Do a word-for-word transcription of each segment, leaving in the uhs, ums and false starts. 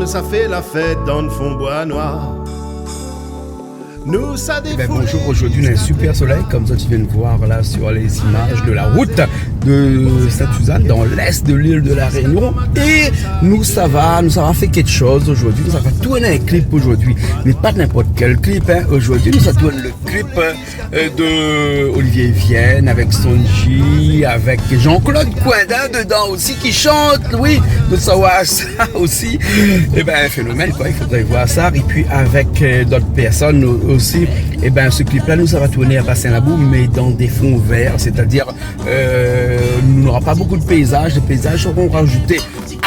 Sa fé la fèt dan le fon boi noir. Nou sa défoulé. Eh ben, bonjour, aujourd'hui, on a un super soleil, comme ça, tu viens de voir là sur les images de la route de Sainte-Suzanne, dans l'est de l'île de la Réunion. Et nou sava, nou sava fé quelque chose aujourd'hui. Nou sava tourn in clip aujourd'hui. Mais pas n'importe quel clip, hein. Aujourd'hui, nou sa tourn le clip, euh, euh, de Olivier Vienne, avec Sonji, avec Jean-Claude Coindin dedans aussi qui chante, oui, de savoir ça aussi. Eh ben, un phénomène, quoi, il faudrait voir ça. Et puis avec, euh, d'autres personnes au-, aussi. Eh ben, ce clip-là, nou sava tourn à Bassin Labou, mais dans des fonds verts, c'est-à-dire, euh, nou nora pas beaucoup de paysages, les paysages seront rajoutés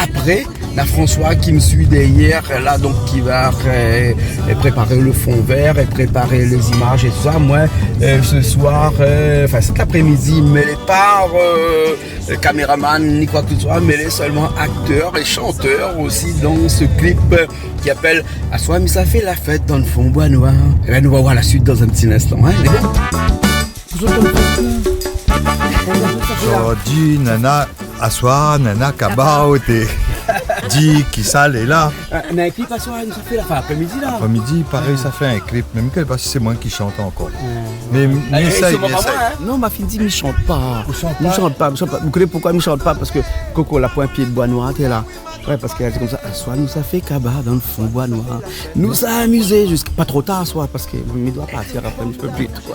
après. Na François qui me suit derrière, là, donc, qui va, euh, préparer le fond vert et préparer les images et tout ça. Moi, euh, ce soir, euh, enfin, cet après-midi, mi lé pa, euh, caméraman ni quoi que ce soit, mi lé seulement acteur et chanteur aussi dans ce clip, euh, qui appelle Aswar mi sa fé la fèt dan le fon boi noir. Eh ben, nou va voir la suite dans un petit instant, hein, les gars. Zordi, nana, aswar, nana, kaba, ou té di ki sa lé la. Euh, na in clip aswar, nou sa fé la fin apré-midi la. Apré-midi, parèy, sa fé in clip. Mèm ke pa si sé moin ki shant ankor. Ouais. Mé, mé, eh, ésèy, sé moin, ésèy. Non, ma fine di, mi shant pa. Ou shant pa ? Mi shant pa, mi shant pa. Ou koné poukosa mi shant pa ? Parske Koko la poin pié de boi noir, té la. Ouais, parske èl lé konmsa, aswar nou sa fé kaba dan le fon boi noir. Nou sa amizé ziska pa tro tar aswar, parske mi doi partir apré, mi pé pi tro.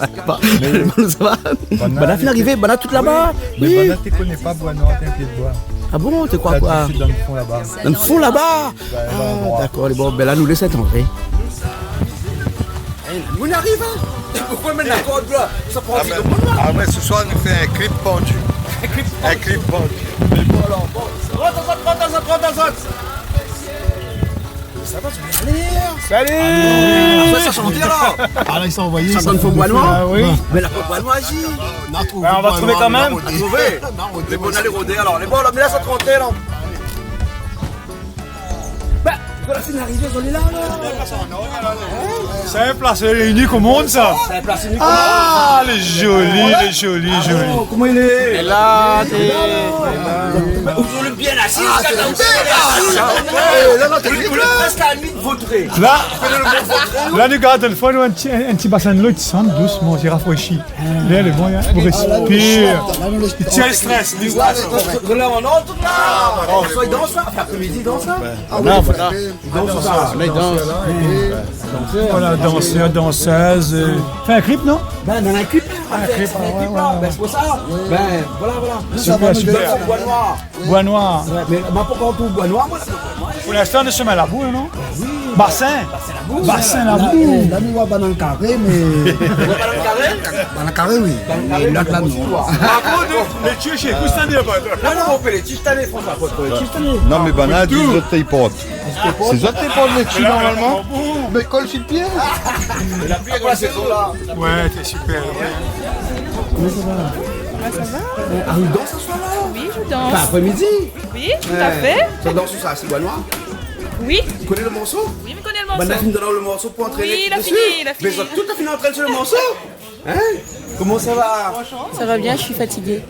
Mé nou sava. Banna fine arivé, banna tout laba. Oui. Mé banna té koné pa boi noir, té in pié de boi. Ah bon, té kroi koi ? Dan le fon laba. Dan le fon laba ? Ah, dakor, bon, ben la, nou lès antré. Eh, nou ariv, hein ? Poukosa mèt la kord la ? Sa pran... Ah, mé, ah, mé se soir, nou fé in clip pandu. In clip pandu. In clip pandu. Mé bon, alor, bon. Rant azot, rant azot, rant azot. Sa va, sa va alé, hein ? Salut. Ah, sa, sa shant, alor. Ah, la, i sa anvoyé, sa. Sa shant fon boi noir ? Ah, oui. Mé la fon boi noir, zi. Non, trouv... Ah, nou va trouv kan mèm. Nou va trouv. Non, mé bon, alé rodé, alor. Lé bon, la, mé la, sa rant, la. Ba, voilà, sé arivé, zot lé la, la. Sé in plas inik o monn, sa. Sé in plas inik o monn. Ah, lé zoli, lé zoli, zoli. Alor, koman i lé ? Lé la, té... Ba, ou lé bien asiz, sa, la, ou lé bien asiz. Ah, la, la, ou lé prèsk a la limit votré. La, la, nou gard dan le fon, nou, in ti, in ti basin dolo, i désann dousman, i rafréshi. Lé, lé bon, hein. Ou respir. I tir le strès, le strès. Voilà, voilà. Aswar i dans la, enfin, apré-midi i dans la. Ah oui, voilà. I dans aswar. Voilà, dansèr, dansèz, euh, fé in clip, non ? Ben, dan in clip, in clip, ouais, ouais. Ben, sé pou sa. Ben, voilà, voilà. Super, super. Boi noir. Boi noir. Ouais, mé ma pankor trouv boi noir, moin. Pou linstan, nou lé sir la boue, non ? Oui. Basin. Basin Labou. Basin Labou. La, eh, la, nou voi bann karé, mé... Ou voi bann karé ? Bann karé, oui. Mé lot la, non. Bravo, de, de Tchétché, kosa i di, bravo. Non, non, ou pé lé Tchétché, François, ou pé lé Tchétché. Non, mé banna di zot té i port. Sé zot té i port lé Tchétché, normalman. Mé kol si le pié. La pli, koman sé la ? Ouais, té super, ouais. Koman sa va ? Ba, sa va. Euh, ah, ou dans aswar la ? Oui, je danse. Enfin, après-midi. Oui, tout à fait. Euh, sa dans sa, sé boi noir ? Oui. Ou koné le morso ? Oui, mi koné le morso. Banna la fine donn le morso pou antrèn dési. Oui, la fini, la fini. Mé zot tout la fine antrèn dési le morso ? Hein ? Koman sa va ? Ça va bien, je suis fatiguée.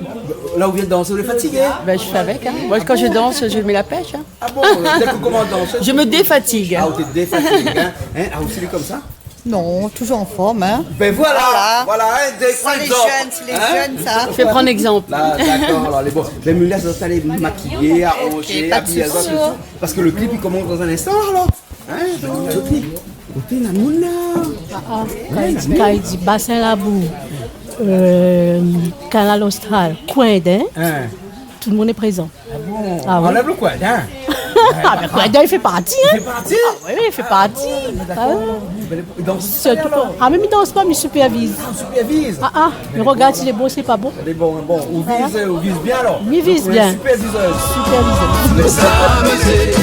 La, ou vien dansé, ou lé fatigé ? Ben, je fais avec, hein. Moi, quand je danse, je mets la pêche, hein. Ah bon ? Dès ke ou komans dansé, je me défatigue. Ah, ou té défatig, hein ? Hein ? Ah, ou lé konmsa ? Non, toujours en forme, hein. Ben voilà, voilà, hein, des fois, exemple. Ça, les jeunes, c'est les jeunes, ça. Fais prendre exemple. Là, d'accord, alor, lé bon. Ben, mi lès azot alé makiyé, aranzé, abiyé azot, tout. Parske le clip i komans dan in instan, alor. Hein, donk, OK. OK, la moun la. Ah, ah, kan i di, kan i di Basin Labou, euh, Kanal Austral, Coindin, hein, tout le monde est présent. Ah bon ? Ah oui. Anlèv le Coindin. Ah, mé Coindin, li fé parti, hein. Li fé parti ? Ah oui, oui, li fé parti. Ah bon, mé dakor. Ah oui. Mé li dans sa, alor ? Ah, mé mi dans pa, mi superviz. Ah, ou superviz ? Ah, ah, mi rogard si lé bon, si lé pa bon. Lé bon, bon. Voilà. Ou viz, ou viz bien, alor. Mi viz bien. Donk, ou lé supervizèz. Supervizèz. Nous amuser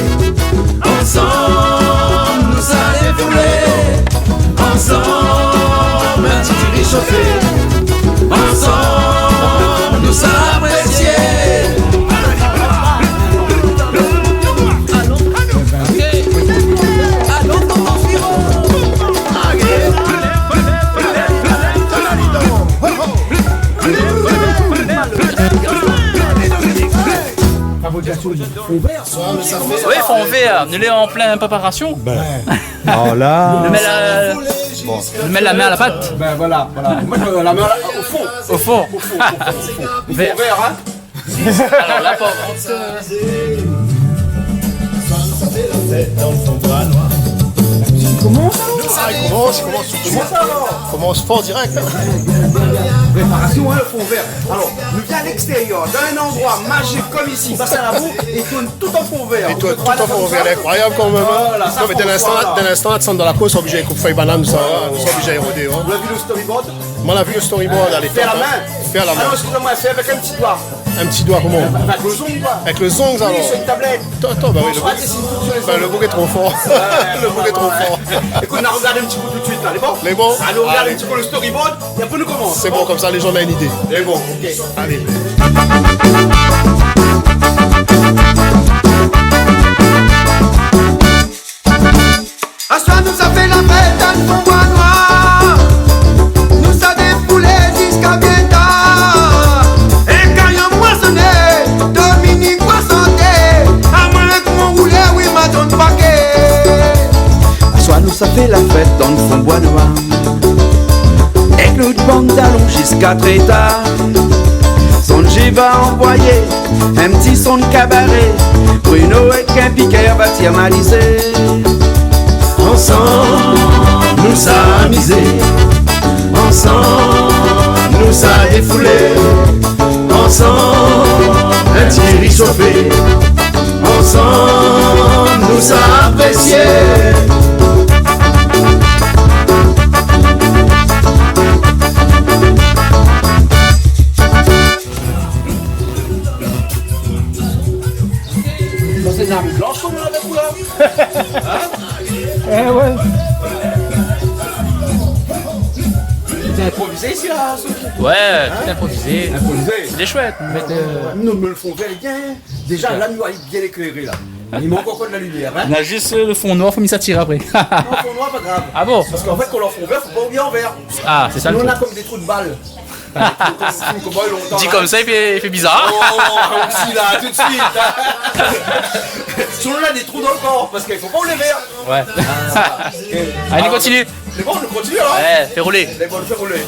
ensemble, nous a défoulé ensemble, un petit cri chauffé. Ansanm, nou sa aprésié. Fon vèr. Oui, fon vèr. Nou lé an plin préparasyon. Bin. Alor la. Nou mèt la, bon, nou mèt la min a la pat. Bin voilà, voilà. Moin, la min o fon. O fon. O fon, o fon, o fon. Vèr. Fon vèr, in. Alor la, par kont, euh, Koman sa ? Ah, i komans, i komans tout de suit. Koman sa, alor ? Komans for dirèk, in. Préparasyon, in, fon vèr. Alor, nou vien a lékstérièr, dan in landroi mazik konm isi, Bassin Labour, é tourn tout an fon vèr. É tourn tout an fon vèr, lé inkroiyab kanmèm, in. Voilà, sa, non, mé dé linstan, dé linstan, la, dan la kours, oblizé koup fèy banann, tousa, in, oblizé rodé, in. Ou la vi lo storyboard ? Moin la vi lo storyboard, alé, fé a la min. Fé a la min. Alor, éskiz amoin, fé avèk in ti doi. In ti doi koman ? Avèk lo zong, koi. Avèk lo zong, alor. Oui, sur une tablette. Atann, atann, bin oui, lo boug lé tro for. Ouais, lo boug lé tro for. Ékout, nou rogard in ti kou tout de suit, la. Lé bon ? Lé bon ? Alé, nou rogard in ti kou lo storyboard, é apré nou komans. Sé bon, konmsa lé zan na in idé. Lé bon, OK. Alé. Aswar nou sa fé la fèt dan fon boi noir. Nou sa défoulé ziska bien tar. É kan i moizoné, Dominique va santé. Amoin èk mon roulèr, oui, ma donn paké. Aswar nou sa fé la fèt dan fon boi noir. Èk nout bann dalon ziska tré tar. Sanjé va anvoyé in ti son kabaré, Bruno èk in pikèr va tirmalizé. Ansanm nou sa amizé, ansanm nou sa défoulé, ansanm in ti ri sofé, ansanm nou sa aprésié. Sa sé in armé blansh k'ou néna avèk ou la. In ? Eh ouais. Ou la inprovizé isi la, Sophie ? Ouais, tout inprovizé. Inprovizé. Lé shouèt, mé, euh, nou, mé lo fon vèr lé bien. Déza la nou lé bien ékléré la. I mank ankor de la limièr, in ? Nou na zis, euh, lo fon noir, fo mi sa tir apré. Non, fon noir pa grav. Ah bon ? Parske an fèt, kan ou lé an fon vèr, fo pa oublié an vèr. Ah, sé sa lo truk. Sinon nou na konm dé trou de bal. Di konmsa, i fé, i fé bizar. Oh, konm si la, tout de suit, in. Sinon nou na dé trou dan lo kor, parske i fo pa ou lé vèr. Ouais. Ah, alé, nou kontinié. Lé bon, nou kontinié, in ? Ouais, fé roulé. Lé bon, fé roulé.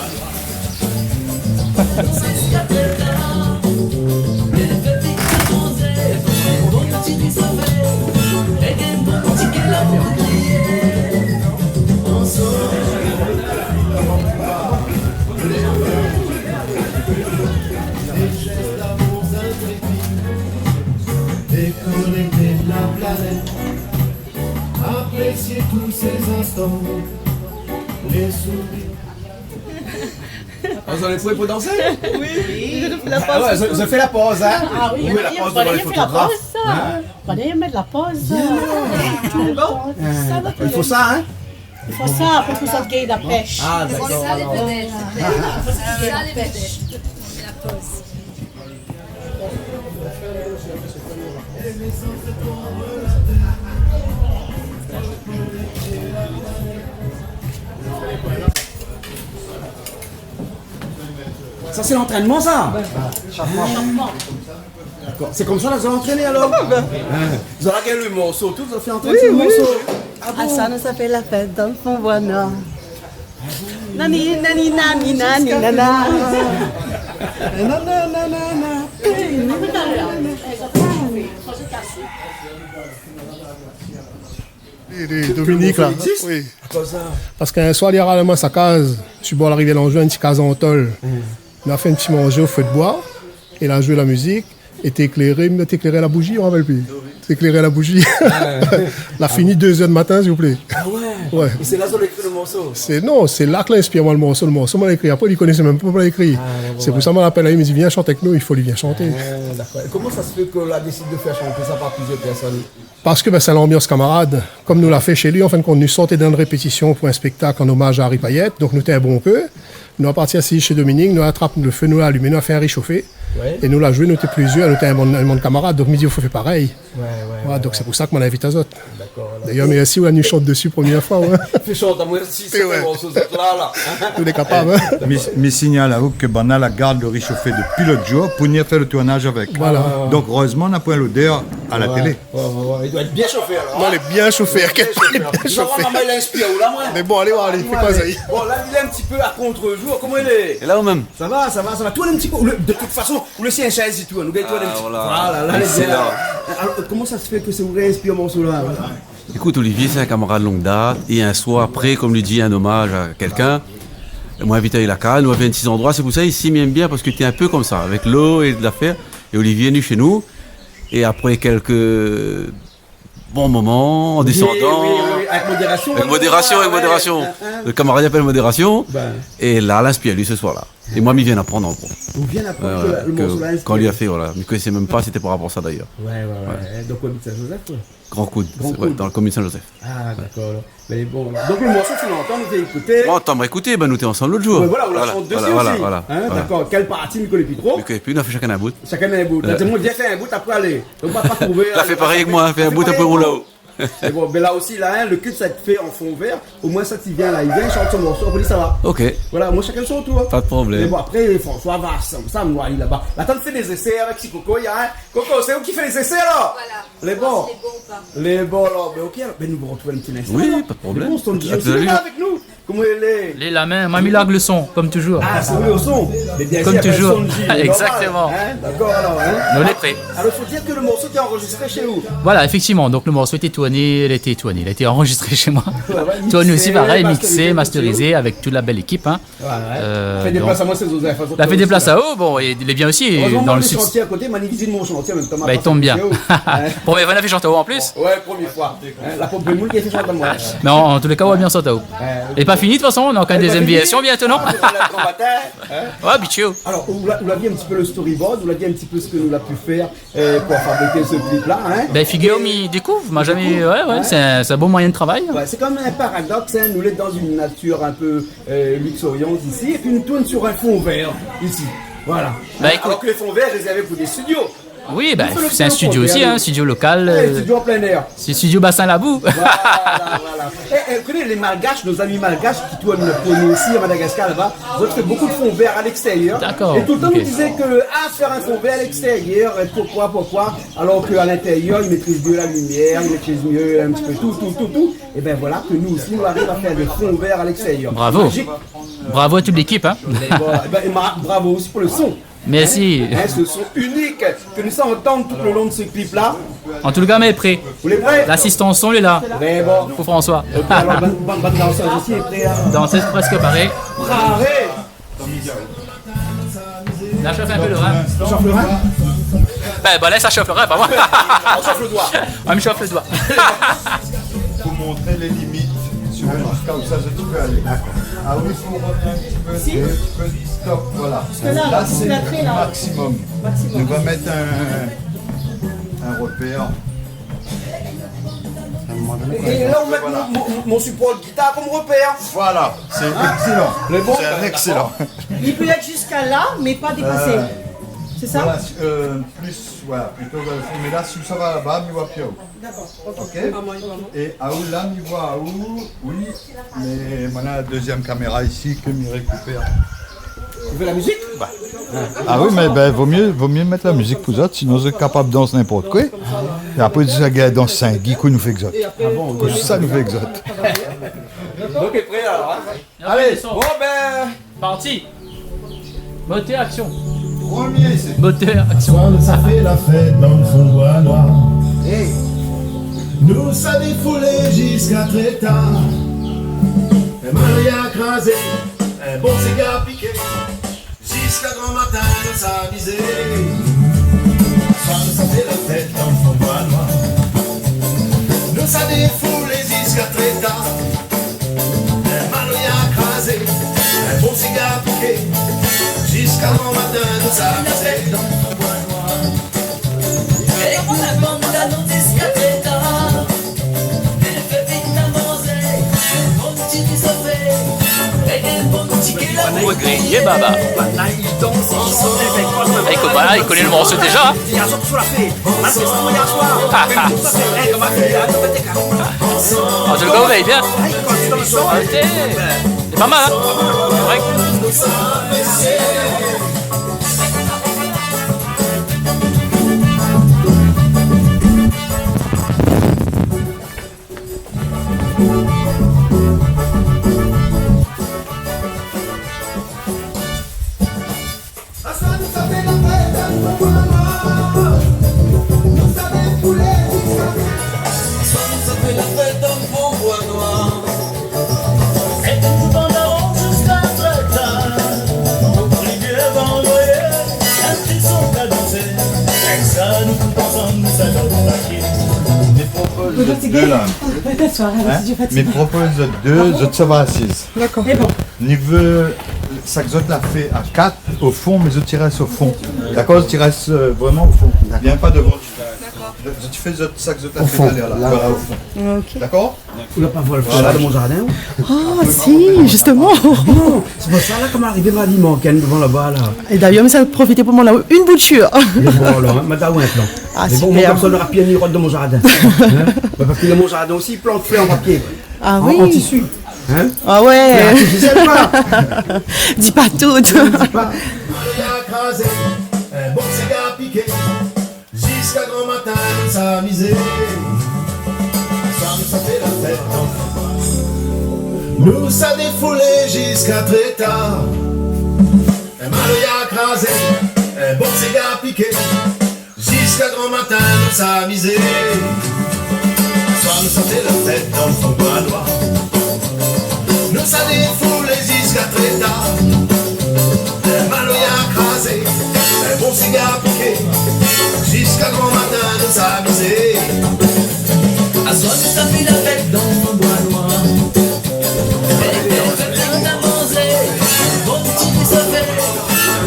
Dékonékté de la planèt, aprésié tout sé zinstan, lé souvnir. Ah, zot lé pré pou dansé ? Oui. Ah ouais, zot i fé la poz, in ? Ah oui, oui, la poz dovan lé fotograf. Fodré mèt la poz. Bien. Bon, sa va. I fo sa, in ? I fo sa pou ke sa i gingn la pèsh. Ah, dakor, alor. I fo sa, i gingn la pèsh. Sa sé lantrènman, sa ? Dakor. Sé konmsa la zot la antréné alor ? Zot la gingn lo morso, tout zot la fé antrèn si lo morso. Ah bon ? Aswar nou sa fé la fèt dan fon boi noir. Nani, nani, nani, nani, nana. Nana, nana, nana. Li, li, Dominique la. Oui. Akoz sa ? Parske in soir li la ral amoin sa kaz, si bor la rivièr Lanjou, in ti kaz an tol. Nou la fé in ti manzé o fé de boi, é la zoué la mizik, é té ékléré, mé té ékléré a la bouzi, mi rapèl pi. Té ékléré a la bouzi. La fini dé zèr di matin, siouplé. Ah ouais ? Ouais. É sé la zot la ékri lo morso ? Sé, non, sé la ke la inspir amoin lo morso. Lo morso moin la ékri apré, li koné mèm pa moin la ékri. Ah ouais, ouais. Sé pou sa moin la apèl ali, mi di vien shant avèk nou, i fo li vien shanté. Ah, dakor. É koman sa sé fé ke la désid fé shanté sa par plizièr pèrsone ? Parske, bin, sé lanbians kamarad. Konm nou la fé shé li, an fin de kont, nou sorté d'in répétisyon pou in spéktak an omaz a Harry Payet. Donk nou té in bon pé. Nou la parti asiz shé Dominique, nou la trap lo fé, nou la alimé, nou la fé in ri shofé. Ouais. É nou la zoué, nou té plizièr, nou té in bann, in bann kamarad. Donk mi di, i fo fé parèy. Ouais, ouais. Voilà, ouais, donk sé pou sa ke moin la invit azot. Dakor. D'ailleurs, mèrsi, ou la ni shant dési promié foi, ouais. Fé shant amoin osi, sé vré, morso, zot la, la. Nou lé kapab, hein. Mi, mi signal aou ke banna la gard lo rishofé dopi lot jour pou ni fé lo tournaz avèk. Voilà. Donk, erèzman, na poin lodèr a la télé. Ouais, ouais, ouais. I doi èt bien shofé, alor, hein. Non, lé bien shofé, inkièt pa, lé bien shofé. Bien shofé. Mé bon, alé, alé, fé pa sa. Bon, la, li lé in ti pé a kont-jour. Koman i lé ? É la, ou mèm ? Sa va, sa va, sa va. Tourn in ti pé. Ou lé, de tout fason, ou lé si in shèz é tou, nou gingn tourn in ti pé. Ah, voilà. Voilà, la, lé bien. Excellent. Alor, koman sa sé fé ke sé ou la inspir morso-la, la ? Ékout, Olivier, sé in kamarad long dat. É in soir, apré, konm li di, in omaz a kèlkin, moin la invit ali la kaz, nou la fé in ti landroi. Sé pou sa, isi, mi èm bien, parske té in pé konmsa, avèk lo é lafèr. É Olivier lé vni shé nou. É apré kèlk bon moman, an désandan. Oui, oui, oui, avèk modérasion, hein, avèk modérasion. Lo kamarad i apèl modérasion. É la, la inspir ali se soir-la. É moin, mi vien aprann ankor. Ou vien aprann ke lo morso-la inspir. Kan li la fé, voilà. Mi koné mèm pa si sété par rapor a sa, d'ailleurs. Ouais, ouais, ouais. Donk, ou abit Saint-Joseph, koi ? Grand Coude, sé, ouais, dan la komin Saint-Joseph. Ah, dakor, alor. Mé bon, donk lo morso, si ou antann, nou fé ékouté. Bon, antann, ékout, bin, nou té ansanm lot jour. Ouais, voilà, ou la shant dési osi. Voilà, voilà. Hein, dakor. Kèl parti, mi koné pi tro. Mé pi, nou la fé shakinn in bout. Shakinn in bout. La di amoin, vien fé in bout, apré alé. Donk, ou va pa trouvé, la fé parèy avèk moin, fé in bout, apré ou la. Mé bon, bin la osi, la, hein, lo kit sa i fé an fon vèr. Omoin, sa ti vien la, li vien shant son morso, apré li sava. OK. Voilà, moin, shakinn son tour. Pa de problèm. Mé bon, apré, François va, sa, sa, moin, li lé laba. La, atann, fé dé zésé avèk si Coco, li, hein. Coco, sé ou ki fé lé zésé, la ? Voilà. Lé bon. Voir si lé bon ou pa. Lé bon, alor, bin, OK, alor, bin, nou artrouv in ti linstan, alor. Oui, pa de problèm. Lé bon, Sonji osi lé la avèk nou. Koman i lé ? Lé la mèm, ma mi larg lo son, konm toujour. Ah, sé vré, lo son. Mé bien sir, avèk Sonji, normal. Exactement. Hein, dakor, alor, hein. Nou lé pré. Alor, fo dir ke lo morso té anrozistré shé ou. Voilà, éfèktivman. Donk, lo morso lété tourné, lété tourné, lété anrozistré shé moin. Ouais, ouais, tourné osi, mixé, parèy, mixé, masterizé, masterizé, avèk tout la bèl ékip, hein. Ouais, ouais. Euh, fé déplas amoin, sé Joseph, hein, la fé déplas aou, bon, é lé bien osi, dan lo sud. Erèzman, moin, shantié a koté, ma ni vizit mon shantié an mèm tan. Bin, i tonm bien. Promié foi nou la fé shant aou an plis. Ouais, promié foi. Hein, la pov demoun ki fé shant amoin. Mé an, an tou lé ka, ou la bien shant aou. Ouais, OK. Lé pa fini, de tout fason, nou na ankor in dézièm vèrsion bientô, non ? Ah, sé pa fini. Lé pa ankor matin, hein ? Ouais, abitié. Alor, ou la, ou la vi in ti pé lo storyboard, ou la di in ti pé sak nou la pu fèr, euh, pou fabrik se klip-la, hein. Bin, figir, mi dékouv, ma zamé, ouais, ouais, sé in, sé in bon moiyin de travay. Ouais, sé kan mèm in paradoks, hein, nou lé dan in natir in pé, euh, luxuriante isi, épi nou tourn su in fon vèr isi. Voilà. Bin, ékout. Alor ke lé fon vèr lé rézèrvé pou dé studio. Oui, bin, sé in studio osi, hein, studio lokal, euh, studio an plin èr. Sé studio Bassin Labou. Voilà, voilà. É, é, ou koné, lé Malgash, nos amis malgaches ki tourn pou nou isi a Madagascar laba, zot i fé bonpé de fon vèr a lékstérièr. Dakor, OK. É toultan nou té di ke, ah, fé in fon vèr a lékstérièr, é poukoi, poukoi, alor ke a lintérièr, i métriz myé la limièr, i métriz myé in ti pé tout, tout, tout, tout. É bin voilà ke nou osi, nou ariv a fé dé fon vèr a lékstérièr. Bravo. Magique. Bravo à toute l'équipe, hein. É voilà. É bin, é ma-, bravo osi pou lo son. Mèrsi. Hein, in son inik ke nou sa antann tout lo lon de se klip-la. An tou ka, mi lé pré. Ou lé pré ? Lasistans son lé la. Trè bon. Pou François. OK, alor, bann, bann, bann dansèz osi lé pré, hein ? Dansèz prèsk paré. Paré. La shof in pé lo rin. Shof lo rin ? Bin, bon, la, sa shof lo rin, pa moin. Ou shof lo doi. Ah, mi shof lo doi. Pou montr lé limit su ziska ousa zot i pé alé. Dakor. Ah oui, fo revnir in ti pé, in ti pé, stop, voilà. Parske la, la, sé lo maksimom. Maksimom. Nou va mèt in, in ropèr. É la, ou mèt mon, mon, mon sipor de gitar konm ropèr. Voilà, sé ekselan. Lé bon ? Sé ekselan. Li pé èt ziska la, mé pa dépasé. Euh, sé sa ? Voilà, euh, plis, voilà, plito, euh, mé la, si ou sava laba, mi voi pi aou. Dakor, OK. OK. Vréman, vréman. É aou la, mi voi aou, oui, mé moin na la dézièm kaméra isi ke mi rékipèr. Ou vé la mizik ? Ba. Ah oui, mé bin, vo myé, vo myé mèt la mizik pou zot, sinon zot lé kapab dans ninport koi. É apré, zot i gingn dans singui, kosa nou fé èk zot ? Ah bon ? Kosa nou fé èk zot ? OK, pré alor, hein ? Alé, bon, bin. Parti. Motèr, aksion. Promié, sé. Motèr, aksion. Aswar sa fé la fèt dan fon boi noir. Hey. Nou sa défoulé ziska trè tar. In maria krazé, in bon sigar piké. Ziska gran matin, nou sa amizé. Aswar sa fé la fèt dan fon boi noir. Nou sa défoulé ziska trè tar. In maloya krazé, in bon sigar piké. Ziska gran matin, nou sa amizé. É nou la bann dan ziska trè tar. Fé vit la manzé, in bon ti kizofé. É in bon ti kizofé. Ou griyé, baba. Banna i dans. Ah, li koné, li koné le morso déza, hein. Ah, an tou ka, ou vèy bien. Ah, sé, sé pa mal, hein. Ouais. Aswar nou sa fé la fèt dan fon bwa nwar. Nou sa défoulé ziska... Aswar nou sa fé la fèt dan fon bwa nwar. É tout bann daron ziska trè tar. Nou kriy bann voyé, in ti son ka dansé. Èk sa nou tout ansanm, nou sa dans la fèt. Mi propoz dé la. Bonjour, Tigay. Bonjour, Sarah. Hein ? Je suis fatiguée. Mi propoz dé, zot sa va asiz. D'accord. Mé bon. Ni vé sak zot la fé a kat o fon, mé zot i rès o fon. D'accord ? Zot i rès, euh, vréman o fon. D'accord. Vien pa dovan. D'accord. Zot i fé zot, sak zot la fé talèr la. Au fond, là. Voilà, au fond. OK. D'accord ? Ou la pa voi le flèr dan mon zardin, ou ? Ah, si, justement. Non, sé pou sa la, kan ma arivé, ma di, mank inn dovan laba la. É d'ayèr, mi sa profité pou mont la in bout. Mé bon, alor, hein, ma done aou in plan. Ah, super. Mé bon, moin, konmsa, nora pi ni rod dan mon zardin. Hein ? Mé parské dan mon zardin osi, i plant flèr an papié. Ah oui. An, an tisi. Hein ? Ah ouais. Flèr artifisièl, koi. Di pa tout. Di pa. Maloya krazé, in bon sigar piké. Ziska gran matin, nou sa amizé. Aswar nou sa fé la fèt dan fon bwa. Nou sa défoulé ziska trè tar. In maloya krazé, in bon sigar piké. Ziska gran matin, nou sa amizé. Aswar nou sa fé la fèt dan fon bwa nwar. Nou sa défoulé ziska trè tar. In maloya krazé, in bon sigar piké. Ziska gran matin, nou sa amizé. Aswar nou sa fé la fèt dan fon bwa nwar. Èk in bon ti zafèr,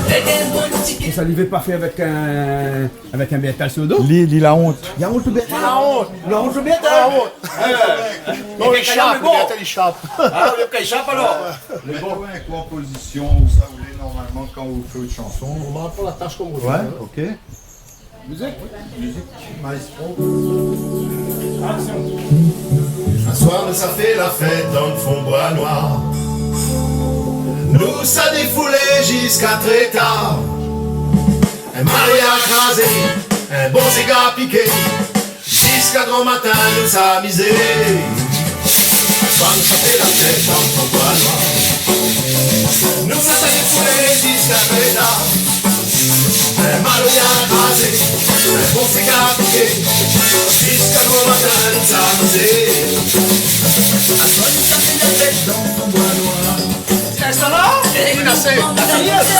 èk in bon ti... Sa li vé pa fé avèk in Avèk in bèrtal si lo do ? Li, li la ont. Li la ont lo bèrtal. Li la ont. Li la ont lo bèrtal. Li la ont. Non, li éshap, lo bèrtal i éshap. Ah, li éshap alor. Mé bon. Mèt aou in kou an pozision, ousa ou lé normalman kan ou fé out shanson. Ou mark la tas konm ou vé, hein. Ouais, OK. Mizik. Mizik, maestro. Action. Aswar nou sa fé la fèt dan fon bwa nwar. Nou sa défoulé ziska trè tar. In maloya krazé, in bon sigar piké. Ziska gran matin, nou sa amizé. Aswar nou sa fé la fèt dan fon bwa nwar. Nou sa défoulé ziska trè tar. In maloya krazé, in bon sigar piké. Ziska gran matin, nou sa amizé. Aswar nou sa fé la fèt dan fon bwa nwar. Tiens, ça va ? Eh, c'est la fini, ça.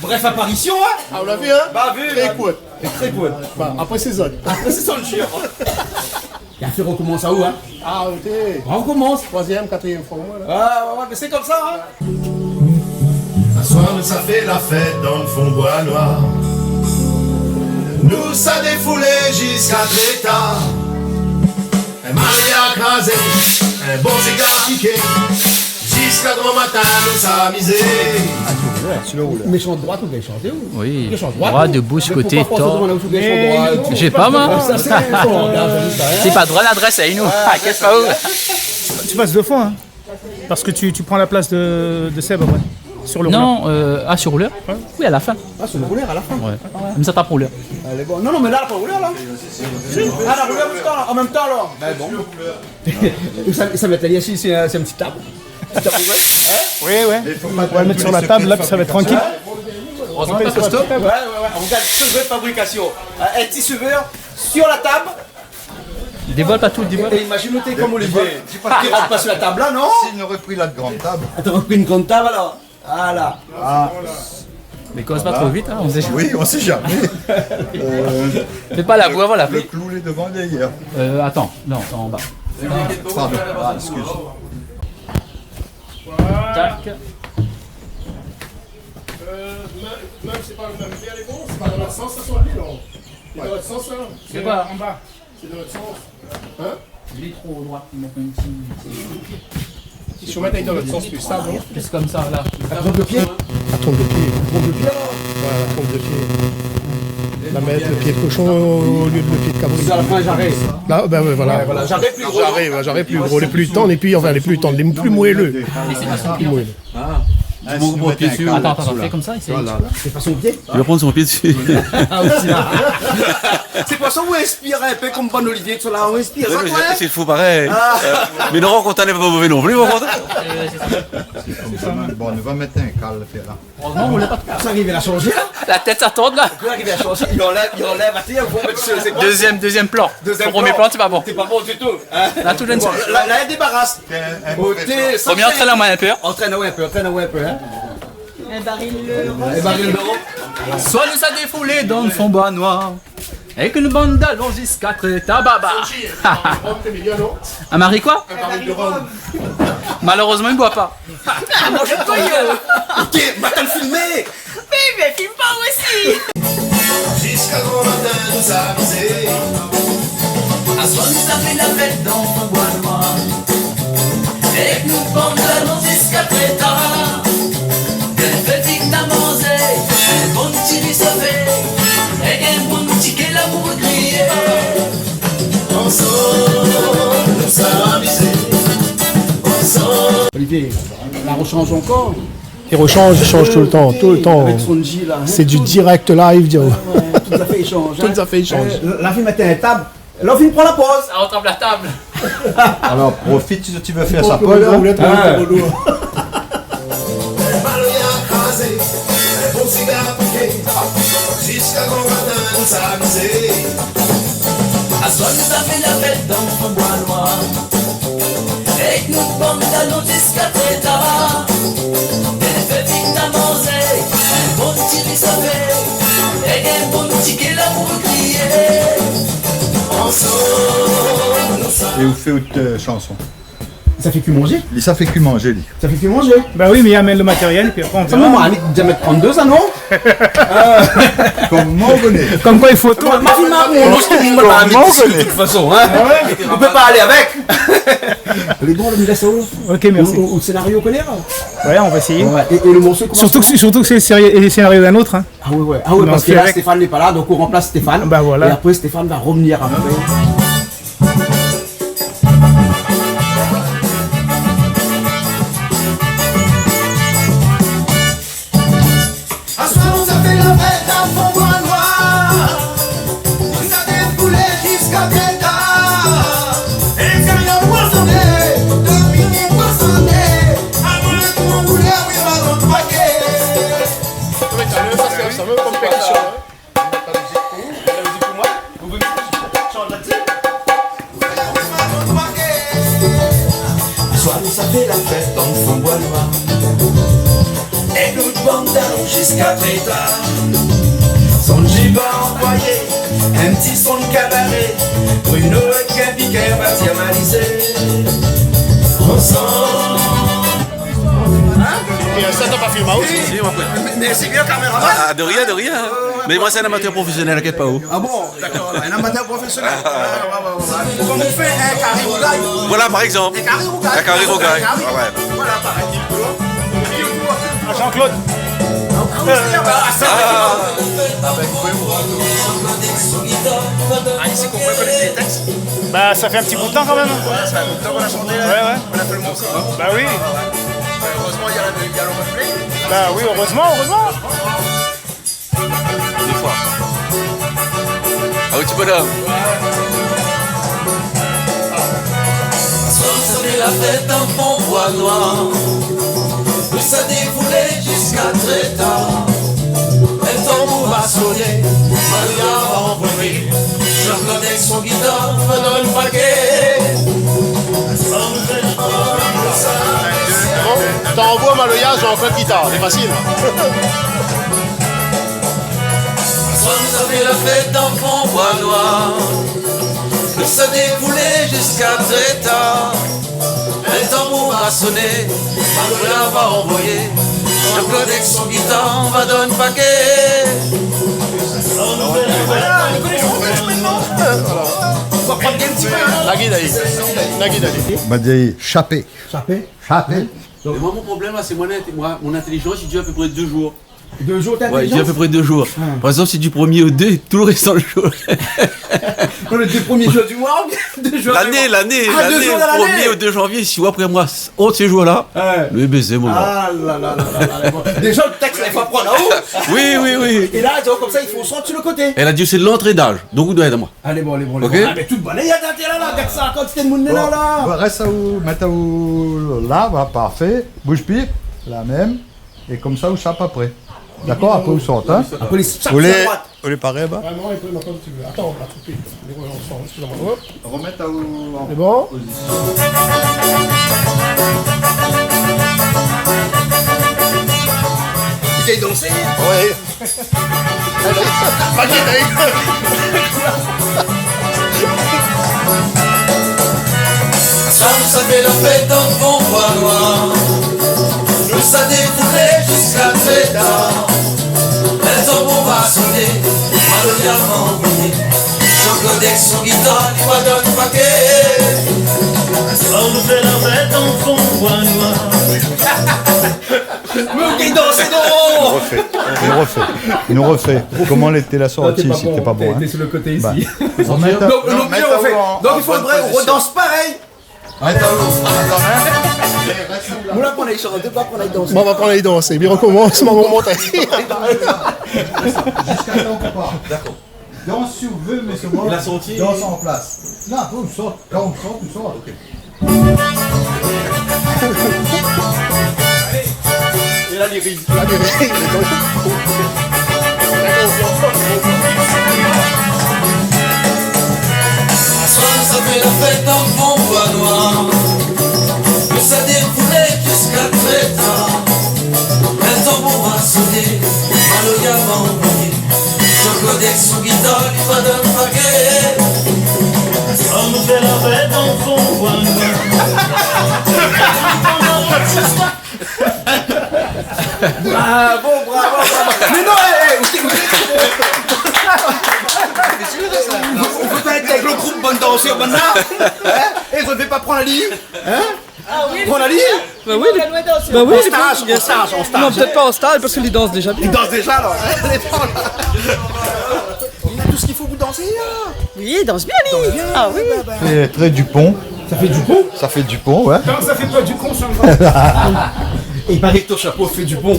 Bref apparition, hein ? Ah, ou la vi, hein ? Bah, vu, très court. Et très court. Bah, apré sé zot. Apré sé son shien. Li la fé rokomans aou, hein ? Ah, OK. On recommence. Troizièm, katrièm foi, omoin, la. Ah, ouais, ouais, mé sé konmsa, hein ? Aswar nou sa fé la fèt dan fon bwa nwar. Nou sa défoulé ziska trè tar. In maloya krazé, in bon sigar piké. Ziska gran matin, nou sa amizé. Ah, si ou vé. Méshant droit, ou gingn shanté, ou ? Oui. Méshant droit, droit, ou ? De bouche, mé koté, pourkoi tor. Fo domann aou si ou gingn shanté droit, ou ? Mi sé pa, moin. Sa, sé in bon langaz, sa, hein ? Sé pa droit ladrès, hein, nou. Ah, kèt pa, ou. Tu passes devant, hein ? Parce que tu, tu prends la place de, de Seb après. Sur le rouleur. Non, euh, ah, sur rouleur ? Ouais. Oui, à la fin. Ah, sur le rouleur, à la fin. Ouais. Mé sa, pa rouleur. Allez, bon. Non, non, mé la, pa rouleur, la. Si. Ah, la rouleur, an mèm tan, la. Ben bon. Sa, sa va èt ali, si, sé in, sé in ti tab. Ti tab ouvèr. Hein ? Oui, ouais. On va le mettre sur la table, là, puis ça va être tranquille. Erezman, pa kosto. Ouais, ouais, ouais. Regard, secret de fabrication. Euh, in ti secret sur la table. Dévoile pas tout, dévoile. É, é imazine, ou té konm Olivier. Dévoile, dis pas tout. Té rant pa si la tab la, non ? Si nou noré pri la gran tab. Atann, ou noré pri in gran tab, alor. Voilà. Ah. Mé koz pa tro vit, hein, on sait jamais. Oui, on sait jamais. Euh, fais pas la boue avant la pluie. Le clou, il est devant, derrière. Euh, attends, non, attends, en bas. Pardon. Ah, excuse. Voilà. Tac. Euh, mèm, mèm, sé pa lo mèm pié, lé bon, sé pa dan lot sans, sa, son pié, non ? Sé dan lot sans, sa. Sé pa an ba. Sé dan lot sans. Hein ? Li lé tro droit, li mank in ti, ti... Si ou mèt ali dan lot sans, pli stab, non ? Plis konmsa, la. Atann, lo pié. Tronk de pié. Tronk de pié, alors. Voilà, tronk de pié. La mèt le pié de koshon au lieu de le pié de kabri. Sé a la fin, j'arrête. La, bin ouais, voilà. Ouais, voilà, j'arrête plus gros. J'arrête, ouais, j'arrête plus gros, les plus tendres, et puis, enfin, les plus tendres, les plus moelleux. Mé sé pa son pié, an fèt. Plus moelleux. Ah. Ah, si nou mèt in kal la-dsi, la. Atann, atann, fé konmsa, éséy. Voilà, la. Sé pa son pié ? Li va prann son pié dsi. Ah, oui, sé la. Sé pou sa ou inspir in pé konm bann Olivier, tout sa la, ou inspir sa, koi, hein ? Sé fou parèy. Ah. Euh, mé non, ou kontane pa mové non pli, ou kontane. Sé konmsa. Bon, nou va mèt in kal, fé la. Erèzman, ou lé pa... Sa ariv la shanzé, la ? La tèt sa tourn, la. Ou ariv la shanzé, li anlèv, li anlèv, atann, ou mèt sur, sé koi ? Dézyèm, dézyèm plan. Dézyèm plan. Promié plan, sé pa bon. Sé pa bon ditou, hein ? La, tout linn... Bon, la, la, débaras. Oté, sa... Promié, antrèn amoin in pé. Antrèn amoin in pé, antrèn amoin in pé, hein ? In baril de rom. In baril de rom. Aswar nou sa défoulé dan fon boi noir. Èk in bann dalon ziska trè tar, baba. Soji, in baril de rom, sé méyèr, non ? In mari koi ? In baril de rom. Malérèzman, li boi pa. Ah, moin, mi boi pa. Oté, matant filmé. Oui, mé film pa osi. Ziska gran matin, nou sa amizé. Aswar nou sa fé la fèt dan fon boi noir. Èk nout bann dalon ziska trè tar. Bèl fèt, vit na manzé. In bon ti ri sofé. Èk in bon ti ké lamour griyé. Ansanm, nou sa amizé. Ansanm. Olivier, la roshanz ankor. Li roshanz, li shanz toultan, toultan. Avèk Sonji, la, hein, sé du direct live, di. Ouais, ouais, tout zafèr i shanz, hein. Tout zafèr i shanz. Euh, la fine mèt in tab. La fine pran la poz. Ah, on trempe la table. Alor, profit si ou vé fé sa poz, hein. Maloya krazé, bon sigar piké, ziska gran matin, nou sa amizé. Aswar nou sa fé la fèt dan fon boi noir. Èk nout bann dalon ziska trè tar. Bèl fèt, vit na manzé. In bon ti ri sofé. Èk in bon ti ké lamour griyé. Ansanm nou sa... É ou fé out, euh, shanson. Sa fé ki manzé ? Li sa fé ki manzé, li. Sa fé ki manzé ? Bah oui, mé li amèn le matériel, épi apré, on verra. Sa, momon, Annick, dé mèt trant-dé, sa, non ? Koman ou koné ? Konm koi i fo tout. Moin, ma vi, ma, mon, mon, moin, ma vi, de tout fason, hein. Ah ouais ? On peut pas aller avec. Lé bon, le, mi lès aou. Ok, merci. Ou, ou, ou sénario, ou koné, la ? Ouais, on va essayer. Ouais, é, é le morso, koman... Surtout que, surtout que c'est le séri-, le scénario d'un autre, hein. Ah ouais, ouais. Ah ouais, parske la, Stéphane lé pa la, donk ou ranplas Stéphane. Bah voilà. É apré, Stéphane va revenir après. Aswar nou sa fé la fèt dan fon boi noir. Nou sa défoulé ziska trè tar. É kan la poisoné, de minit poisoné. Avan le gran boulèr, oui, va dan paké. Sa sé, sa sé konm pèrkisyon, hein. La mizik pou ou ? La mizik pou moin ? Ou vé shanz la-dsi ? Aswar nou sa fé la fèt dan fon boi noir. Èk nout bann dalon ziska trè tar. Sonji va anvoyé in ti son kabaré. Bruno èk Gaby Kerr va tir malizé. Ansanm. Hein ? Mé sa, ou la pa filmé aou ? Si, mé, mé sé bien, kaméraman. Ah, de rien, de rien. Mé moin sé in amatèr profésionèl, inkièt pa ou. Ah bon ? Dakor, in amatèr profésionèl. Ouais, ouais, ouais, ouais. Koman ou fé in kari rougay ? Voilà, par égzanp. In kari rougay. In kari rougay. Ah ouais. Voilà, parèy. Ah, Jean-Claude. Ah, oui, sé, ah, bah, sa, ah. Ah, isi, koman ou koné lé tèks ? Bah, sa fé in ti bout de tan kan mèm. Ouais, sa fé in bout de tan k'nou la shanté, la. Ouais, ouais. K'nou la fé le morso, hein. Bah oui. Erèzman, néna le, néna le replay. Bah oui, erèzman, erèzman. Dé foi. Ah oui, ti bonom. Aswar sa fé la fèt dan fon boi noir. Nou sa défoulé ziska trè tar. Mèm tanbour va soné, maloya va anvoyé. Jean-Claude èk son gitar va dan paké. Bon, tanbour, maloya, Jean-Claude, gitar, lé fasil. Aswar nou sa fé la fèt dan fon boi noir. Nou sa défoulé ziska trè tar. Mèm tanbour va soné, maloya va anvoyé. Jean-Claude èk son gitar va dan paké. Nagui, nagui. Nagui, nagui. Bah, di, shapé. Shapé ? Shapé. Donk, mé moin, mon problèm la, sé moin, moin, mon intélizans, li dir apépré dé zour. Dé zour, ouais, li dir apépré dé zour. Par égzanp, si di promié o dé, tout lo rèstan lo zour. Non, lé dé promié zour di moi, oubien dé zour dan lané ? Lané, lané, ah, dé zour dan lané. Promié o dé zanvié, si ou apré moin, ant sé zour-la, ouais, lé bézé, mon gars. Ah la la la la la, bon. Déza, lo tèks, i fo aprann, hein ? Oui, oui, oui. É la, donk, konmsa, i fo sort su lo koté. Èl la di, sé lantré d'az. Donk, ou doi èd amoin. Alé, bon, alé, bon, alé, bon. OK ? Ah, mé tout bann, néna, néna, néna, gard sa, kan ti té moun néna la. Bon, rès aou, mèt aou la, voilà, parfé. Bouz pi, la mèm. É konmsa, ou sap apré. Dakor ? Apré, ou sort, hein ? Apré, li sap. Ou lé, a droit. Ou lé paré, ba ? Ah non, apré, nou atann in ti pé. Atann, nou va koup. Nou revien ansanm, eskizamoi. Hop. Remèt aou an pozision. Lé bon ? Ou gingn dansé ? Ouais. Aswar nou sa fé la fèt dan fon boi noir. Nou sa défoulé ziska tré tar. Lé tanbour va soné, maloya va anvoyé. Jean-Claude èk son gitar, li va donn paké. Aswar nou fé la fèt dan fon boi noir. Mé ou gingn dansé, non ? Nou refé. Nou refé. Nou refé. Koman lété la sorti, sété pa bon, hein ? Té su lo koté isi. Ba. Remèt a-, donk, non, mèt aou an, an pozision. Donk, i fodré ou rodans parèy. Mèt aou an, kan mèm. Moin la, pran lé shant, pa pran lé dans. Moin va pran lé dans. Épi, rokomans, moin va mont. Ziska tan ou pé pa. Dakor. Dans si ou vé, mé solman dans an plas. Non, apré ou sort. Kan ou sort, ou sort. OK. É la, li ri. La, li ri. Aswar nou sa fé la fèt dan fon boi noir. Nou sa défoulé ziska tré tar. Lé tanbour va soné, maloya va anvoyé. Jean-Claude èk son gitar, li va donn paké. Aswar nou fé la fèt dan fon boi noir. Bravo, bravo, bravo. Mé non, é, é, ou, ou, ou pé pa èt avèk lo group Bann Dansèr, bann la, hein ? É ou pé pa pran ali, hein ? Ah oui, pran ali. Ba oui, li, ba oui, an staz, an staz, an staz. Non, pétèt pa an staz, parske li dans déza bien. Li dans déza, alor. Li na tout sak i fo pou dansé, hein. Oui, li dans bien, li. Dans bien, ah oui. Ba, ba. Sé tré Dupont. Sa fé Dupont ? Sa fé Dupont, ouais. Non, sa fé pa Dupont, sa va. É i paré ke ton shapo fé Dupont.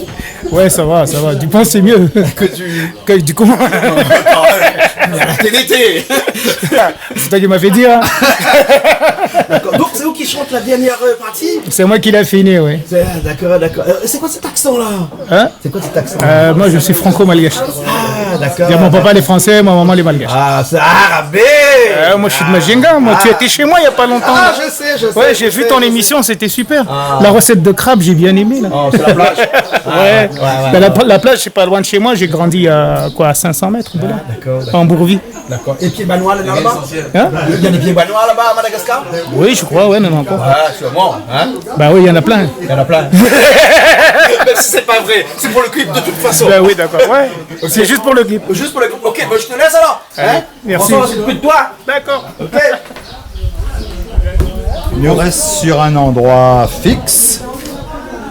Ouais, sa va, sa va. Dupont, sé myé. Ke du, ke du con. Té lété. C'est toi qui m'as fait dire, hein. D'accord. Donc, c'est vous qui chante la dernière, euh, partie ? C'est moi qui l'a fini, oui. C'est, ah, d'accord, d'accord. Euh, c'est quoi cet accent-là ? Hein ? C'est quoi cet accent ? Euh, moi, je suis franco-malgache. Ah, d'accord. Mon papa, il est français, ma maman, elle est malgache. Ah, c'est arabe. Euh, moi, je suis de Majinga, moi. Ah. Tu étais chez moi il y a pas longtemps, là. Ah, je sais, je sais, je sais. Ouais, j'ai vu ton émission, c'était super. Ah. La recette de crabe, j'ai bien aimé, là. Oh, c'est la plage. Ouais. Ah, ouais, ouais, ouais. Ben, la, la plage, c'est pas loin de chez moi. J'ai grandi à, quoi, à cinq cents mètres de là. Ah, d'accord, d'accord. En Bourvie. D'accord. Et pié banoir, là, là-bas ? Hein ? Il y a des pieds banoirs là-bas à Madagascar ? Oui, je crois, ouais, non, non, encore. Ah, sûrement, hein ? Bah oui, il y en a plein. Il y en a plein. Même si c'est pas vrai, c'est pour le clip de toute façon. Bah oui, d'accord, ouais. Ok. C'est juste pour le clip. Juste pour le clip. Ok, bah, je te laisse alors. Allez, hein ? Merci. On s'en occupe de toi. D'accord. Ok. Nou rès sur un endroit fixe.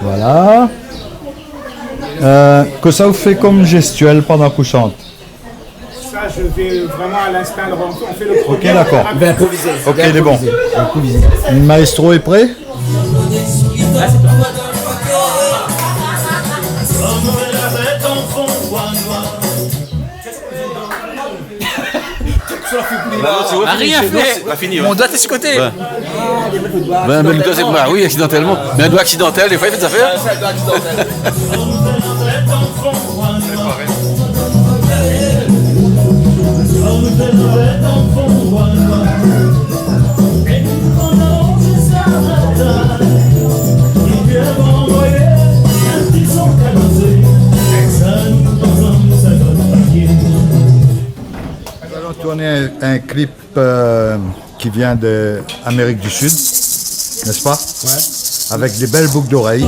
Voilà. Euh, kosa ou fé kom gestuel pandan k'ou shant ? Ça, je vais vraiment à l'instinct, on fait le premier. Ok, d'accord. On va improviser. Ok, lé bon. Improviser. Maestro lé pré ? Bah, rien fait. La fini, ouais. Mon doigt est sur le côté. Ouais. Ben, ben, le doigt, c'est, bah oui, accidentellement. Mais un doigt accidentel, des fois, il fait des affaires. Nous allons tourner un, un clip, euh, qui vient de Amérique du Sud, n'est-ce pas ? Ouais. Avec des belles boucles d'oreilles.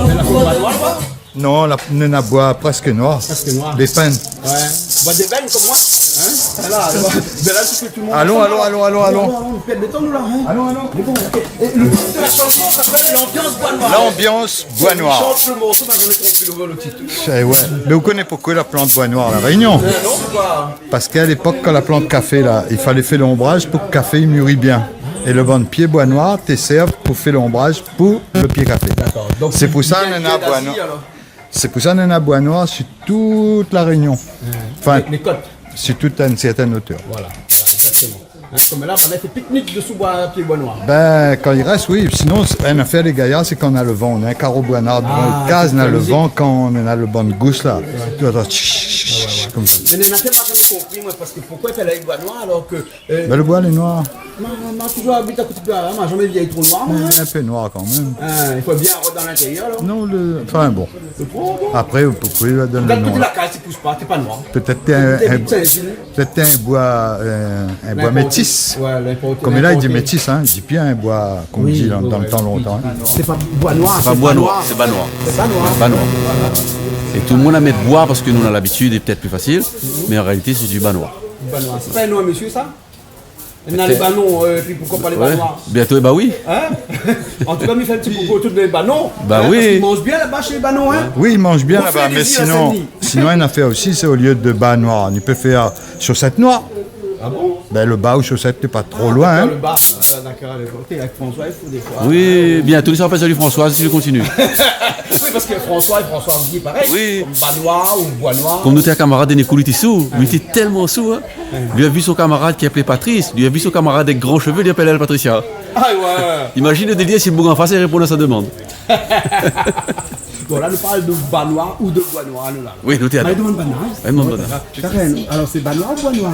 Non, la, nou néna boi prèsk noir. Prèsk noir. Lé pèn. Ouais. Boi débèn konm moin. Hein ? Voilà, alor. Mé la, sé ke tout le monde alon, ensemble, alon, alor. Alon, alon, alon, nou pèrd le tan, nou, la, hein ? Alon, alon. Mé bon, ok. Et le titre de la chanson s'appelle L'ambiance bois noir. L'ambiance bois noir. Chante le morceau, ma, mi koné pa le titre. Sé, ouais. Mé ou koné poukosa la plant boi noir La Rényon ? Euh, non, pourquoi ? Parske a lépok, kan la plant kafé la, i falé fé lonbraj pou ke kafé i miri bien. É le bann pié boi noir té sèrv pou fé lonbraj pou le pié kafé. Dakor. Donk, sé pou sa néna boi noir. Sé pou sa néna boi noir si tout La Rényon. Anfin, si tout a in sèrtin otèr. Voilà, voilà, exactement. Hein, konm la, banna i fé piknik desou boi, pié boi noir. Bin, kan i rès, oui. Sinon, sé in afèr, lé gayar, sé kan na le van. Néna in karo boi noir dovan le kaz, néna le van, kan néna le bann gous la. Tout atann, tch, tch, tch, konmsa. Mé néna in afèr, moin, mi la konpri, moin, parske poukosa i apèl boi noir alor ke, euh, bin, le boi lé noir. Ma, ma touzour abit a koté de la, ma zamé vi tro noir, moin. Mé in pé noir kan mèm. Hein, i fo bien rant dan lintérièr, alor. Non, le, anfin, bon. Apré, poukosa i done le non la ? Gard, tout la kaz i pous pa, sé pa noir. Pétèt in, pétèt in boi, euh, in boi métis. Konm la, i di métis, hein, i di pi in boi, konm i di dan, dan le tan lontan, hein. Sé pa boi noir, sé pa noir. Sé pa noir. Sé pa noir. É tout le moun i mèt boi parske nou néna labitid é pétèt pli fasil, mé an réalité, sé di boi noir. Boi noir. Sé pa in non a mésyé, sa ? Néna le Banon, euh, épi poukosa pa le Banoir ? Bientôt, é ba oui. Hein ? An tou ka, mi fé in ti koukou a tout le Banon. Ba oui. Hein, parske i manz bien laba shé le Banon, hein ? Oui, i manz bien laba, mé sinon, sinon, in afèr osi, sé olié de ba noir, i pé fé shosèt noir. Ah bon ? Bin, le ba ou shosèt, lé pa tro loin, hein. Ah, dakor, le ba. Ah, dakor, dakor. OK, avèk François, i fo défoi. Oui, bientôt, sa va fé sa di François, si i kontinié. Oui, parske François é François, i di parèy. Oui. Konm Banoir ou Boinoir. Konm nout kamarad Denis Coul, li té sou, li té tèlman sou, hein. Li la vi son kamarad ki apèl Patrice, li la vi son kamarad avèk gran shové, li apèl èl Patricia. Ah ouais. Imazine le délir si le boug an fas i réponn a sa demann. Bon, la, nou parl de Banoir ou de Boinoir, nou, la. Oui, nou té... Mé demann Banoir. Ouais, demann Banoir. Karen, alor, sé Banoir ou Boinoir ?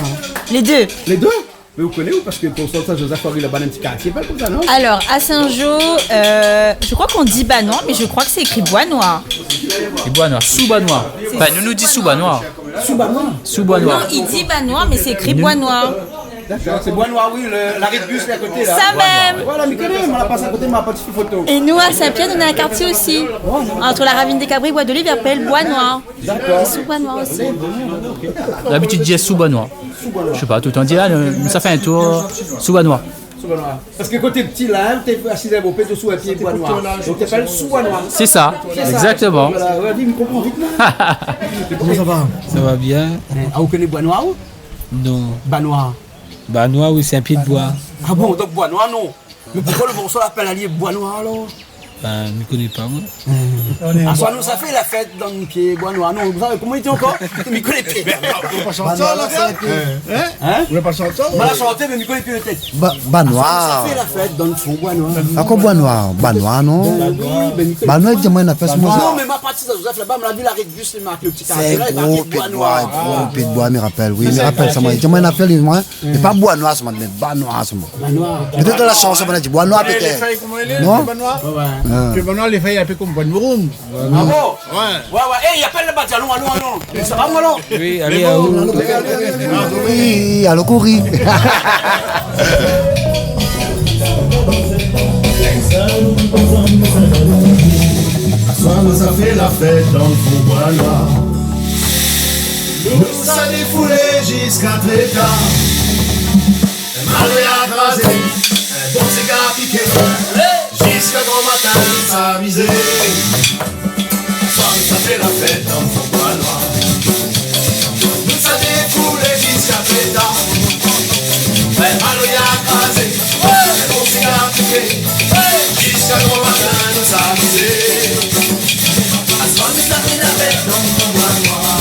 Les deux. Les deux ? Mé ou koné, ou, parske pou Saint-Joseph, i fo la bann ti kartié i apèl konmsa, non ? Alors, à Saint-Jean, euh, je crois qu'on dit Banoir, mais je crois que c'est écrit Boinoir. É Boinoir, sou Banoir. Anfin, nou, nou di sou Banoir. Sou Banoir ? Sou Banoir. Non, i di Banoir, mais c'est écrit Boinoir. Dakor, sé Boinoir, oui, le, l'arrêt de bus lé a koté, la. Sa mèm. Voilà, mi koné, moin la pas a koté, ma pa ti foto. Et nous, à Saint-Pierre, on a un quartier aussi. Entre la Ravine des Cabris, Bois d'Olive, i apèl Boinoir. Dakor. Sou Banoir aussi. Labitid di sou Banoir. Sou Banoir. Mi sé pa, toultan di, ah, le, sa fé in tour, sou Banoir. Sou Banoir. Parske kan té pti la, ou té asiz avèk out pé dosou in pié Boinoir. Donk té apèl sou Banoir. Sé sa, égzaktoman. Voilà, ouais, mi konpran vit, moin. Koman sa va ? Sa va bien. Hein, ah, ou koné Boinoir, ou ? Non. Banoir. Banoir, oui, sé in pié de boi. Ah bon, donk Boinoir, non. Mé poukosa le morso i apèl ali Boinoir, alor ? Bin, mi koné pa, moin. Aswar nou sa fé la fèt dan le pié Boinoir. Non, ou sa, koman i di ankor ? Mi koné pi. Banoir, la, sé in pié. Hein ? Ou la pa shanté, mé mi koné pi le tèks. Ba-, Banoir. Aswar nou sa fé la fèt dan le fon Boinoir. Ankor Boinoir, Banoir, non ? Ba oui, bin, mi koné pa. Banoir, di amoin in afèr, sé moin sa. Non, mé ma parti Saint-Joseph laba, ma la vi l'arrêt de bus, lé marké ti kartié la, i marké Boinoir. Sé in gro pié de boi, in gro pié de boi, mi rapèl, oui, mi rapèl sa, moin. Di amoin in afèr, li, moin. Sé pa Boinoir, sa, moin, mé Banoir, sa, moin. Banoir. Pétèt dan la shanson, moin la di Boinoir, pétèt. Non ? Ouais, ouais. Pié Banoir, lé fèy in pé konm Boinoir. Ah bon ? Ouais. Ouais, ouais. Eh, i apèl laba, alon, alon, alon. Sa va, moin, alon ? Oui, alé, alon. Oui, alon, kouri. Aswar nou sa fé la fèt dan le fon Boinoir. Nou sa défoulé ziska trè tar. Maloya krazé, in bon sigar piké. Ziska gran matin, nou sa amizé. Aswar nou sa fé la fèt dan le fon Boinoir. Nou sa défoulé ziska trè tar. Maloya krazé, in bon sigar piké. Ziska gran matin, nou sa amizé. Aswar nou sa fé la fèt dan le fon Boinoir.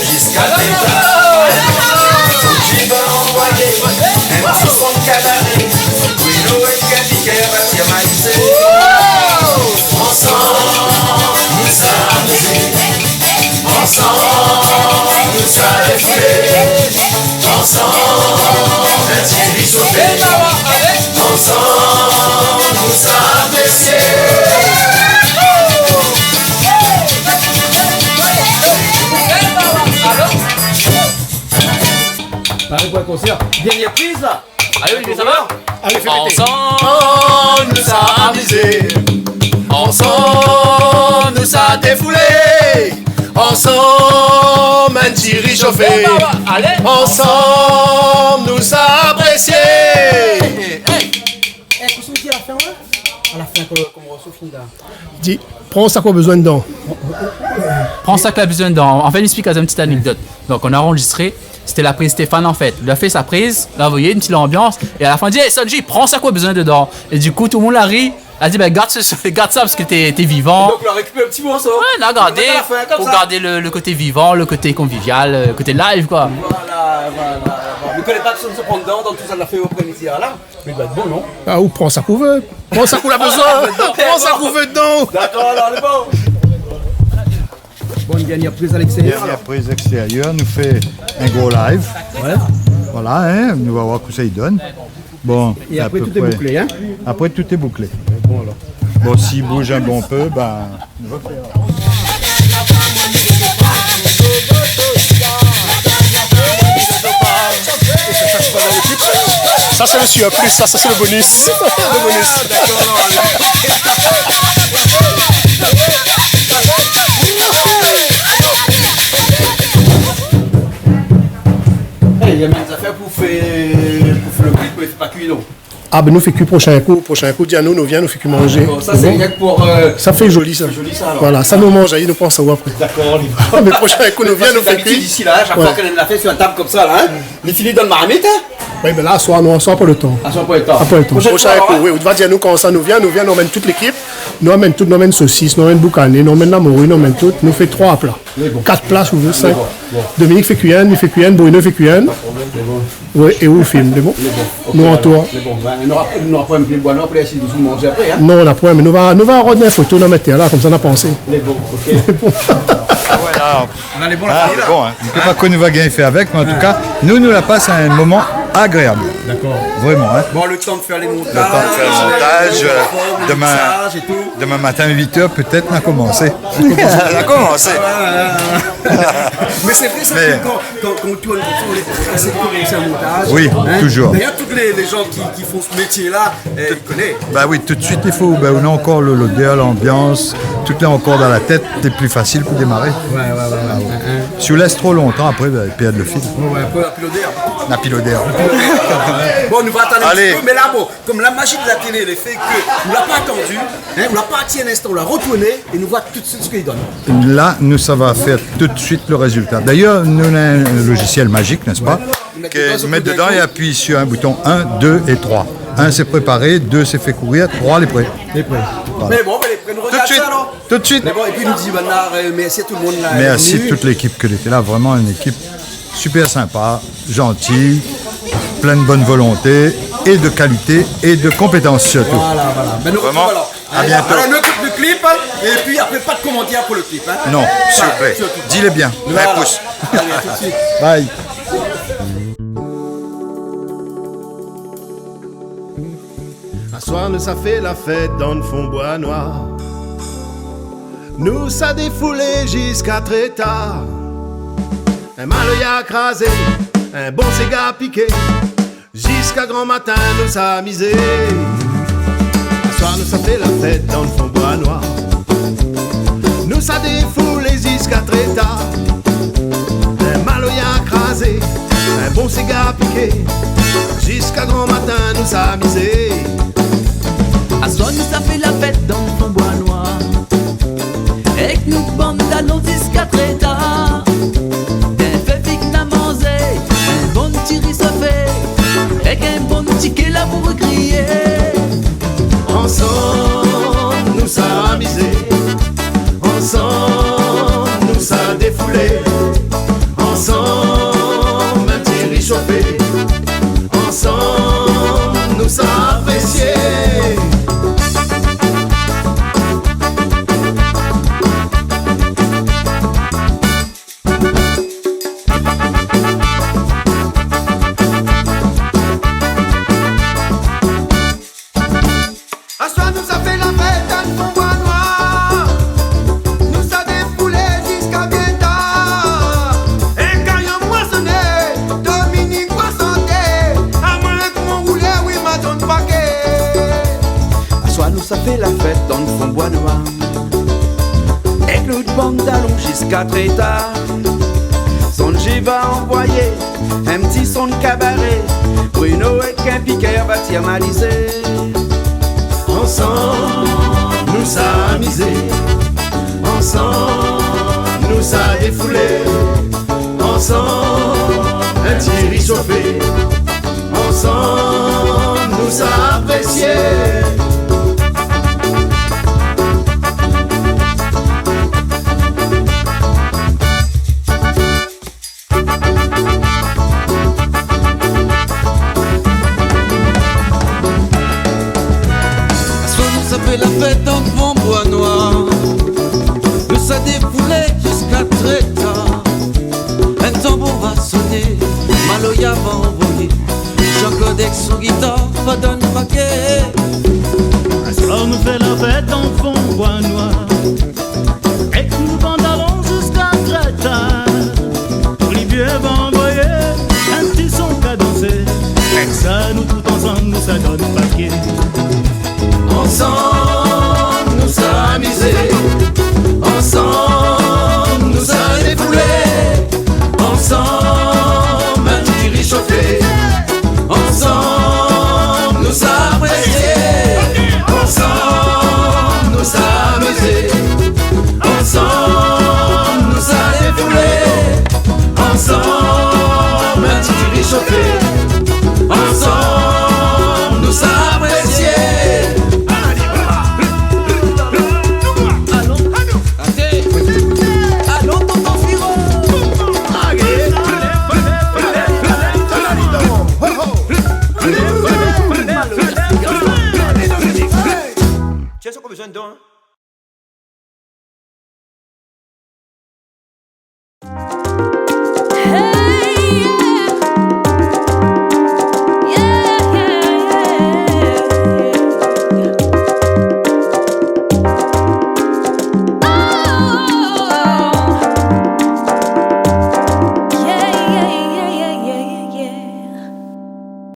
Ziska tréta, fo ki va anvoyé in ti son kabaré. Bruno é Kadi Kèr va tir maizé. Ansanm nou sa amizé. Ansanm nou sa défoulé. Ansanm in ti ri shofé. Ansanm nou sa aprésié. Paré pou in konsèr. Dernièr priz la. Alé, Olivier, sa va ? Alé, fé pété. Ansanm nou sa amizé. Ansanm nou sa défoulé. Ansanm in ti ri shofé. Alé. Ansanm nou sa aprésié. Hey, hey. É, kosa ou di a la fin, wé ? A la fin, kan, kan morso fini la. Di, pran sak ou la bezoin dedan. Pran sak ou la bezoin dedan. An fèt, mi ésplik azot in ti anekdot. Donk, nou la anrozistré. Sété la priz Stéphane, an fèt. Li la fé sa priz, li la anvoyé in ti lanbians. É a la fin, li di, « Hey, Sanji, pran sak ou la bezoin dedan. » É di kou, tout moun la ri. La di, « Bin, gard sa, gard sa, parske té, té vivan. » Donk, nou la rékipèr in ti morso. Wé, nou la gardé, nou la fé konmsa, pou gard le, le koté vivan, le koté konvivial, le koté live, koi. Voilà, voilà, voilà. Mi koné pa kosa nou pran dedan, donk tout sa nou la fé apré midi la. Mé i doi èt bon, non ? A, ou pran sak ou vé. Pran sak ou la bezoin. Pran sak ou vé dedan. Dakor, alor, lé bon. Bon, dernièr priz a lékstérièr, alor. Dernièr priz lékstérièr, nou fé in gro live. Wé. Voilà, in, nou va oir kosa i donn. Bon, é apré, tout lé bouklé, in ? Apré, tout lé bouklé. Bon, alor. Bon, si i bouz in bon pé, bin, Sa, sé le surplus, sa, sa, sé le bonus. Le bonus. É, néna mèm zafèr pou fé, pou fé le klip, mé fé pa kui, non ? A, bin, nou fé kui proshin kou. Proshin kou, di anou, nou vien, nou fé kui manzé. Dakor, sa, sé rienk pou, eu, sa fé zoli, sa. Sé zoli, sa, alor. Voilà, sa nou manz, nou pans apré. Dakor, on y va. Mé proshin kou, nou vien, nou fé kui. Parske dabitid, isi la, shak foi k'néna in zafèr si in tab konmsa la, in, li fini dann marmit, in. Wé, bin la, aswar, nou, aswar pa le tan. Aswar pa le tan. Proshin kou, alor, in. Wé, ou va di anou koman sa nou vien, nou vien, nou amenn tout lékip, nou amenn tout, nou amenn sosis, nou amenn boukané, nou amenn la mori, nou amenn tout, nou fé troi pla. Lé bon. Kat pla, si ou vé, sink. Lé bon, bon. Dominique fé kui inn, mi fé kui inn, Bruno fé kui inn. Lé bon. Wé, é ou film, lé bon ? Lé bon. Ok, alor. Nou antour. Lé bon. Bin, nou nora, nou nora pa in pé boi, nou, apré, si nou manz apré, in. Non, nou na poin, mé nou va, nou va rod in foto, nou mèt la, konmsa nou la pansé. Lé bon, ok. Lé bon. A wé, la. Alé, bon, la, in. Nou koné pa kosa nou va gingn fé avèk, mé an tou ka, nou, nou la pas in moman agréab. Dakor. Vréman, in. Bon, le tan de fé le montaz, le tan de fé le montaz, le mixaz é tout. Demin, demin matin, uit èr, pétèt, nou la komansé. Nou la komansé. A wé, wé, wé. Mé sé vré sa, kan, kan, kan ou tourn konmsa, ou lé asé kour konmsa, montaz. Oui, in. Toujours. D'ailleurs, tous les, les gens qui, qui font ce métier-là, eu, i koné. Bin oui, tout de suite, i fo, bin, ou na ankor le, lodèr, lanbians, tout lé ankor dann la tèt, sé pli fasil pou démaré. Wé, wé, wé, wé. A wé. In, in. Si ou lès tro lontan, apré, bin, i pèrd le fil. Wé, wé, apré, na pi lodèr. Na pi lodèr. Bon, nou va atann in ti pé, mé la, bon, kom la mazi de la télé, le fé ke nou la pa atann, in, nou la parti in instan, nou la retourné é nou voi tout de suite sak i donn. La, nou, sa va fé tout de suite le rézilta. D'ailleurs, nou na in logiciel magique, n'est-ce pas ? Wé. Ke mèt dedan é apiy si in bouton, un, deux et trois. Un, sé préparé, deux, sé fé kourir, trois, lé pré. Lé pré. Voilà. Mé bon, bin, lé pré, nou rogard sa, alor. Tout de suite. Tout de suite. Mé bon, épi nou di, bin, eu, mèrsi a tout le moun la. Mèrsi a tout lékip ke lété la, vréman in ékip super sympa, zanti, plin de bone volonté é de kalité é de konpétans sirtou. Voilà, voilà. Bin, nou rotrouv alor. Vréman, a bientôt. Alé, alé, nou ékout le klip, in, épi apré, pa de komantèr pou le klip, in. Non, siouplé. Sa, sirtou. Di-le bien. Voilà. In pous. Alé, a tout de suite. Bye. Aswar nou sa fé la fèt dann fon boi noir. Nou sa défoulé ziska tré tar. In maloya krazé, in bon séga piké. Ziska gran matin nou sa amizé. Aswar nou sa fé la fèt dann fon boi noir. Nou sa défoulé ziska tré tar. In maloya krazé, in bon séga piké. Ziska gran matin nou sa amizé. Aswar nou sa fé la fèt dann fon boi noir. Èk nout bann dalon ziska tré tar. Dé fé fik na manzé, in bon ti ri sofé, èk in bon ti ké la pou rékréyé. Ansanm nou sa amizé, ansanm nou sa défoulé. Fé la fèt dan fon boi noir, èk nout bann dalon ziska trè tar. Sanji va anvoyé in ti son kabaré. Bruno èk in pikèr va tirmalizé. Ansanm nou sa amizé, ansanm nou sa défoulé, ansanm in ti ri sofé, ansanm nou sa aprésié. Aswar nou sa fé la fèt dan fon boi noir. Nou sa défoulé ziska trè tar. In tanbour va soné, maloya va anvoyé. Jean-Claude èk son gitar va donn paké. Aswar nou fé la fèt dan fon boi noir. Èk nout bann dalon ziska trè tar. Olivier va anvoyé in ti son kadansé. Èk sa nou tout ansanm nou sa donn paké. Ansanm nou sa amizé, ansanm nou sa défoulé, ansanm in ti ri sofé. Ansanm nou sa aprésié, ansanm nou sa amizé, ansanm nou sa défoulé, ansanm in ti ri sofé, ansanm nou sa aprésié. Alon, alon. Alon, tonton Firo. Tiens, sa ou la bezoin dedan, hein.